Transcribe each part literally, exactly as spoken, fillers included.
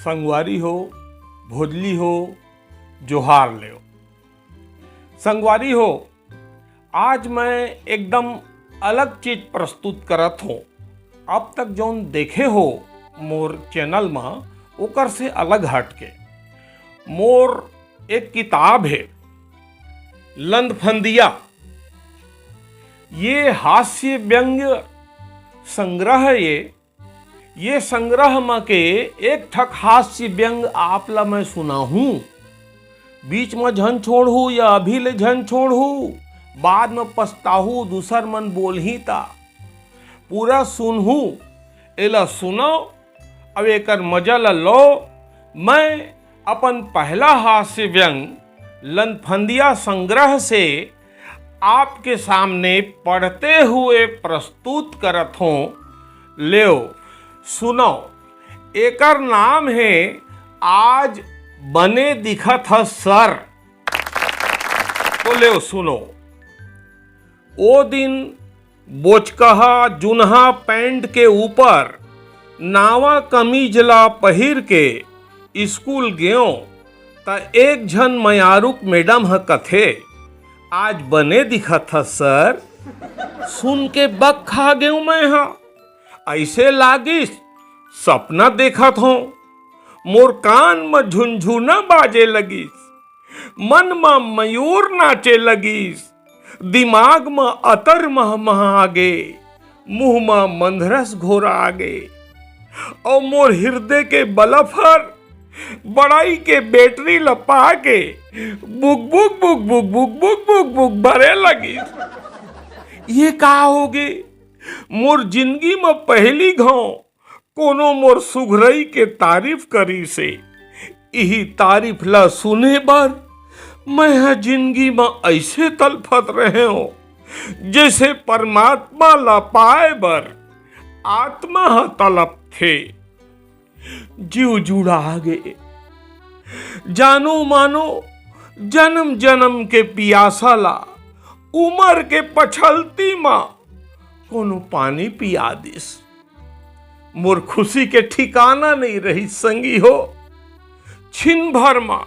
संगवारी हो, भोजली हो, जोहार लेव। संगवारी हो, आज मैं एकदम अलग चीज प्रस्तुत करत हों। अब तक जौन देखे हो मोर चैनल म, ओकर से अलग हट के। मोर एक किताब हे, लंदफंदिया। ये हास्य व्यंग्य संग्रह ये। ये संग्रह म के एक ठक हास्य व्यंग आप ला मैं सुनाहूं। बीच म झन छोड़हू या अभी ले झन छोड़हू, बाद म पछताहू, दूसर मन बोलही ता। पूरा सुनहू, एला सुनो, अब एकर मजा ला लो। मैं अपन पहला हास्य व्यंग लंदफंदिया संग्रह से आपके सामने पढ़ते हुए प्रस्तुत करत हों। लेव, सुनो, एकर नाम हे आज बने दिखत ह सर। तो लेव, सुनो। ओ दिन बोचकहा जुनहा पैंट के ऊपर नावा कमीज ला पहिर के स्कूल गेंव, त एक झन मयारुक मैडम ह कथे, "आज बने दिखत ह सर।" सुन के बक खा गेंव मैं ह। अइसे लागिस सपना देखत हों। मोर कान म झुनझुना बाजे लगिस, मन म मयूर नाचे लगिस, दिमाग म अतर महमहा गे, मुंह म मंदरस घोरा गे, अउ मोर हिरदे के बलफ हर बड़ई के बैटरी ल पाके book book book book book book book book बरे लगिस। ये का होगे? मोर जिनगी म पहली घांव कोनो मोर सुघरई के तारीफ करिस हे। इही तारीफ ला सुने बर मैं ह जिनगी म अइसे तलफत रहेंव, जइसे परमात्मा ला पाए बर आत्मा ह तलपथे। जीव जुड़ा गे। जानो मानो, जनम जनम के पियासा ला उमर के पछलती म कोनो पानी पिया दिस। मोर खुशी के ठिकाना नइ रहिस संगी हो। छिन भर म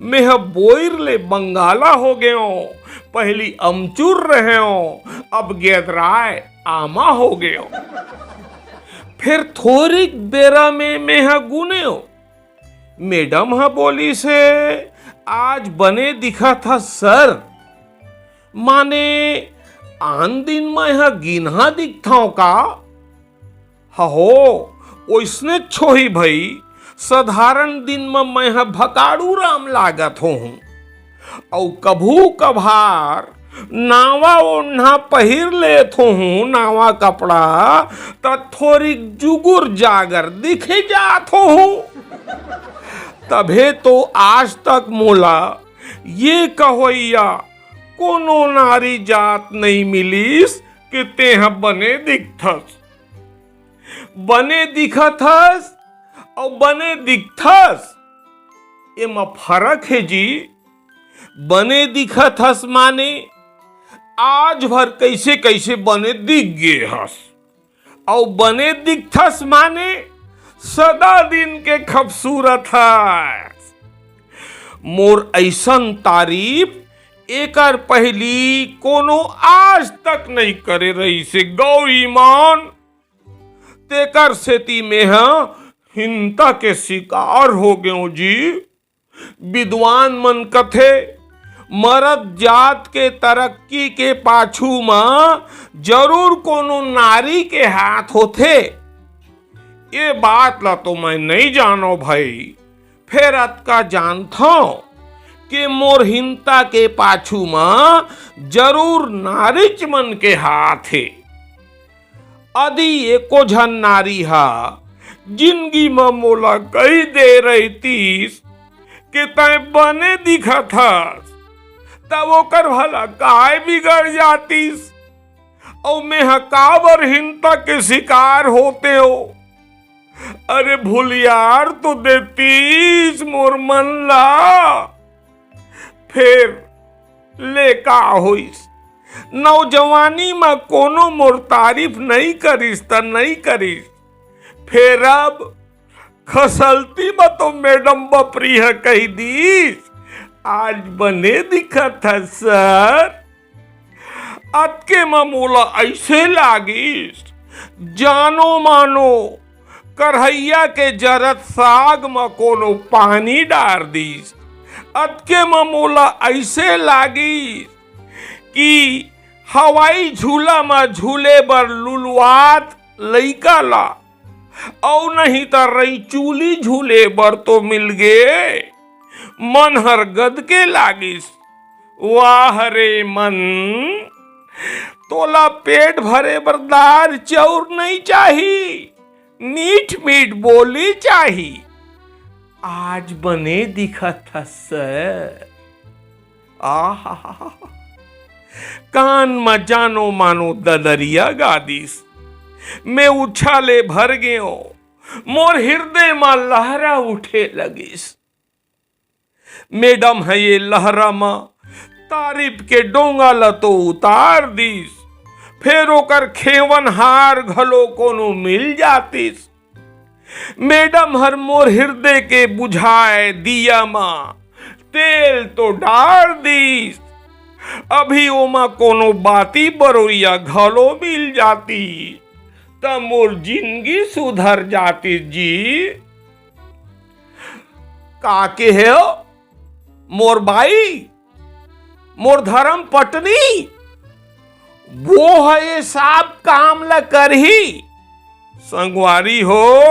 मेंह बोइर ले बंगाला हो गेंव। पहली अमचूर रहेंव, अब गेदराय आमा हो गेंव। फेर थोरिक बेरा में मेंह गुनेंव। मैडम ह बोलिस हे, "आज बने दिखत ह सर।" माने, आन दिन मेंह गिनहा दिखथंव का? हहो, ओइसनेच होही भई, सधारन दिन म मेंह भकाड़ू राम लागत होहूं। अउ कभू कभार नावा ओढ़ना पहिर लेत होहूं, नावा कपड़ा, त थोरिक जुगुर जागर दिखे जात होहूं। तभे तो आज तक मोला ये कहोइया कोनो नारी जात नइ मिलिस कि तेंह बने दिखथस। बने दिखत हस अउ बने दिखथस, एमा फरक हे जी। बने दिखत हस माने आज भर कइसे कइसे बने दिख गे हस, अउ बने दिखथस माने सदा दिन के खूबसूरत हस। मोर अइसन तारीफ एकर पहिली कोनो आज तक नइ करे रहिस हे गौरी मन। तेकर सेती मेंह हिंता के शिकार हो गेंव जी। विद्वान मन कथे, मरद जात के तरक्की के पाछू म जरूर कोनो नारी के हाथ होथे। ये बात ला तो मैं नइ जानों भई, फेर अतका जानथों कि मोर हिंता के पाछू म जरूर नारीच मन के हाथ हे। अदी एको झन नारी ह जिनगी म मोला कहि दे रहितिस कि तैं बने दिखत हस, त ओकर भला काय बिगड़ जातिस? अउ मेंह काबर हिंता के शिकार होतेंव? अरे भुलियार तो देतिस मोर मन ला। फेर ले का होइस? नौजवानी म कोनो मोर तारीफ नइ करिस त नइ करिस, फेर अब खसलती म तो मैडम बपरी ह कहि दीस, "आज बने दिखत ह सर।" अतके म मोला अइसे लागिस, जानो मानो करहइया के जरत साग म कोनो पानी डार दीस। अतके म मोला अइसे लागिस कि हवाई झूला म झूले बर लुलवात लइका ला, अउ नहीं त रईचूली झूले बर तो मिल गे। मन हर गदके लागिस। वाह रे मन, तोला पेट भरे बर दार चउर नइ चाही, मीठ मीठ बोली चाही। आज बने दिखत हस। आहा, कान म जानो मानो ददरिया गा दिस। मैं उछाले भर गेंव, मोर हिरदे म लहरा उठे लगिस। मैडम ह ये लहरा म तारीफ के डोंगा ल तो उतार दिस, फेर ओकर खेवनहार घलो कोनो मिल जातिस। मैडम हर मोर हिरदे के बुझाए दिया म तेल तो डार दिस, अभी ओमा कोनो बाती बरोइया घलो मिल जातिस, त मोर जिनगी सुधर जातिस जी। का केहेव? मोर बाई, मोर धरम पटनी, वो ह ये सब काम ल करही। संगवारी हो,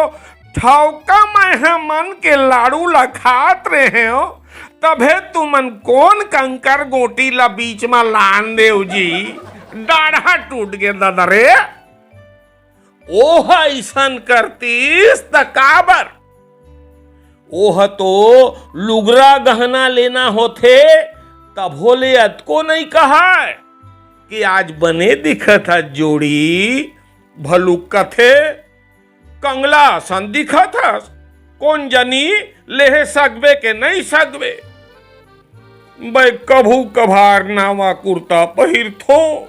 ठौका मैं ह मन के लाड़ू ल खात रेहेंव, तभे तुमन कोन कंकर गोटी ल बीच म लान देव जी? डाढ़ा टूट गे ददा रे। ओह अइसन करतिस त काबर? ओह तो लुगरा गहना लेना होथे, तभो ले अतको नइ कहय कि आज बने दिखत हस जोड़ी, भलुक कथे, "कंगला असन दिखत हस, कोन जनी लेहे सकबे के नइ सकबे।" मैं कभू कभार नावा कुर्ता पहिरथों,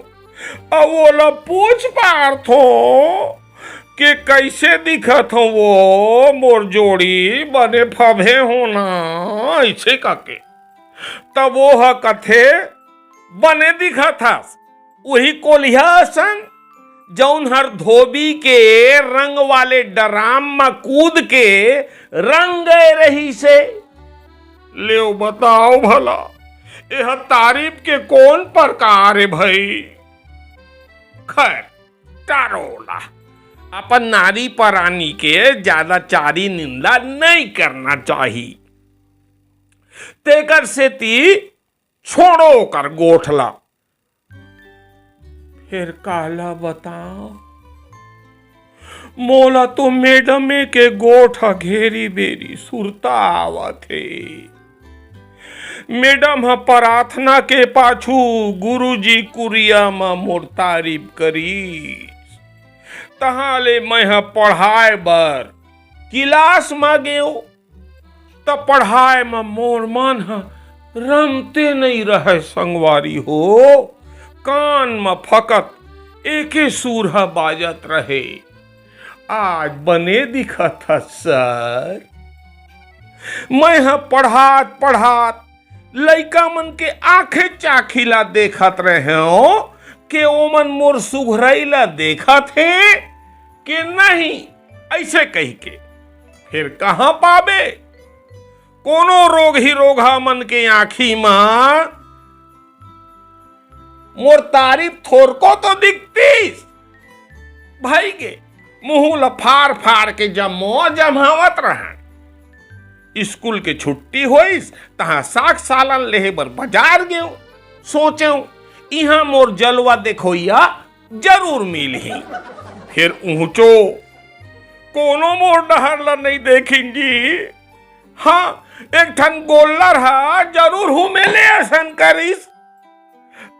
अउ ओला पूछ पारथों के कइसे दिखत हंव वो मोर जोड़ी, बने फबे हो ना, अइसे कके। तब वो ह कथे, "बने दिखत हस।" उही कोलिहा असन, जउन हर धोबी के रंग वाले डराम म कूद के रंग गए रहिसे। लेव बताव भला, एह तारीफ के कोन प्रकार ए भई? खैर, टारो ओला, अपन नारी परानी के जादा चारी निंदा नइ करना चाही। तेकर सेती छोड़ो ओकर गोठ ला। फेर काला बतांव, मोला तो मैडमे के गोठ ह घेरी बेरी सुरता आवत हे। मैडम ह प्रार्थना के पाछू गुरुजी कुरिया म मोर तारीफ करिस। तहाँ ले मैं ह पढ़ाए बर किलास म गेंव। त पढ़ाए म मोर मन ह रमते नइ रहय संगवारी हो। कान म फकत एके सुर ह बाजत रहे, "आज बने दिखत हस सर।" मैं ह पढ़ात पढ़ात लइका मन के आंखे चाखी ला देखत रहेंव के ओमन मोर सुघरई ला देखत हे के नहीं, अइसे कहिके। फेर कहाँ पाबे? कोनो रोगही रोगहा मन के आँखी म मोर तारीफ थोरको तो दिखतिस। भई गे, मुहूँ ल फार फार के जम्मो जम्हावत रहन। स्कूल के छुट्टी होइस, तहाँ साग सालन लेहे बर बजार गेंव। सोचेंव, इहाँ मोर जलवा देखोइया जरूर मिलही। फेर उहुँचो कोनो मोर डहर ल नइ देखिन जी। हाँ, एक ठन गोल्लर ह जरूर हुमेले असन करिस।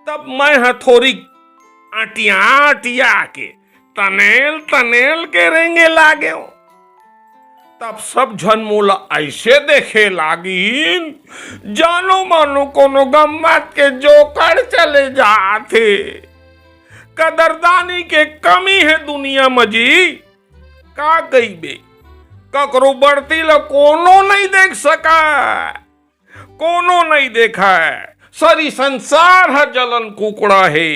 तब मैं ह थोरिक अटिया अटिया के तनेल तनेल के रेंगे लागेंव। तब सब झन मोला अइसे देखे लागिन, जानो मानो कोनो गम्मत के जोकड़ चले जात हे। कदरदानी के कमी हे दुनिया म जी, का कहिबे? ककरो बरती ल कोनो नइ देख सकय, कोनो नइ देखय। सरी संसार ह जलन कुकड़ा हे।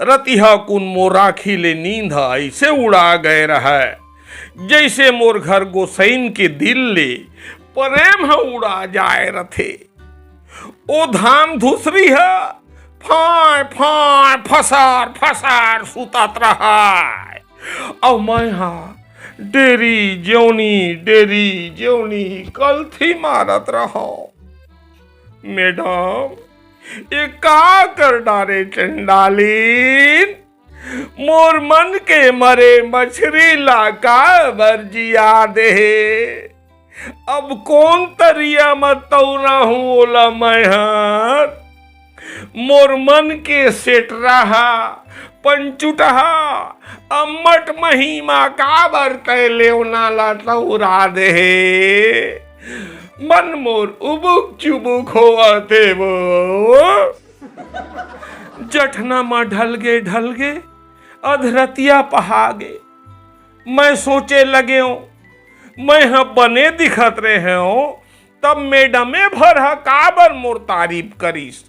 रतिहा कुन मोर आँखी ले नींद ह अइसे उड़ा गए रहय, जइसे मोर घर गोसइन के दिल ले परेम ह उड़ा जाए रथे। ओ धाम धुसरी ह फांय फांय फसार फसार सुतत रहय, अउ मैं ह डेरी जेवनी, डेरी जेवनी कलथी मारत रहव। मैडम, ये का कर डारे चंडालीन? मोर मन के मरे मछरी ला काबर जिया देहे? अब कोन तरिया म तौरा हूँ ओला मैं हर? मोर मन के सेटरा हा, पंचुटहा, अम्मट महिमा काबर तै लेवना ला तौरा देहे? मन मोर उबुक चुबुक होवत हे वो। जठना म ढलगे ढलगे अधरतिया पहागे। मैं सोचे लगेंव, मैं ह बने दिखत रहेंव, तब मैडमे भर ह काबर मोर तारीफ करिस,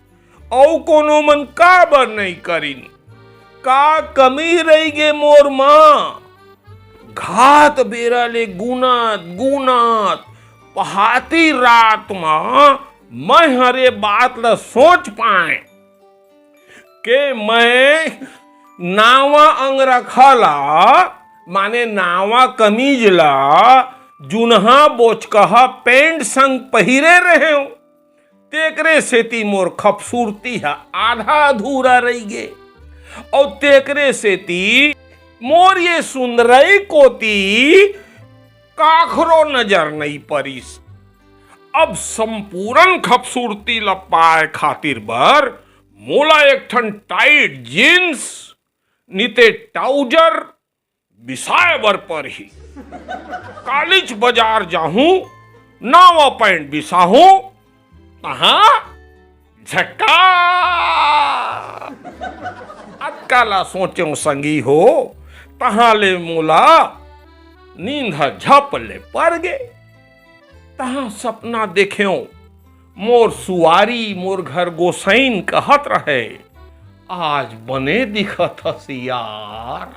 अउ कोनो मन काबर नइ करिन? का कमी रहिगे मोर म? घात बेरा ले गुनत गुनत पहाती रात म मैं हर ए बात ल सोच पाएंव के मैं नावा अंगरखा ला, माने नावा कमीज ला, जुनहा बोचकहा पैंट संग पहिरे रहेंव। तेकरे सेती मोर खबसूरती ह आधा अधूरा रहिगे। अउ तेकरे सेती मोर ये सुंदरई कोती काखरो नजर नइ परिस। अब संपूर्ण खबसूरती ल पाए खातिर बर मोला एक ठन टाइट जींस, निते ट्राउजर बिसाए बर परही। कालीच बजार जाहूं, नावा पैंट बिसाहूं, तहां झक्का। अतका ला सोचेंव संगी हो, तहां ले मोला नींद ह झप ले परगे। तहां सपना देखेंव, मोर सुवारी, मोर घर गोसइन कहत रहे, आज बने दिखत हस यार।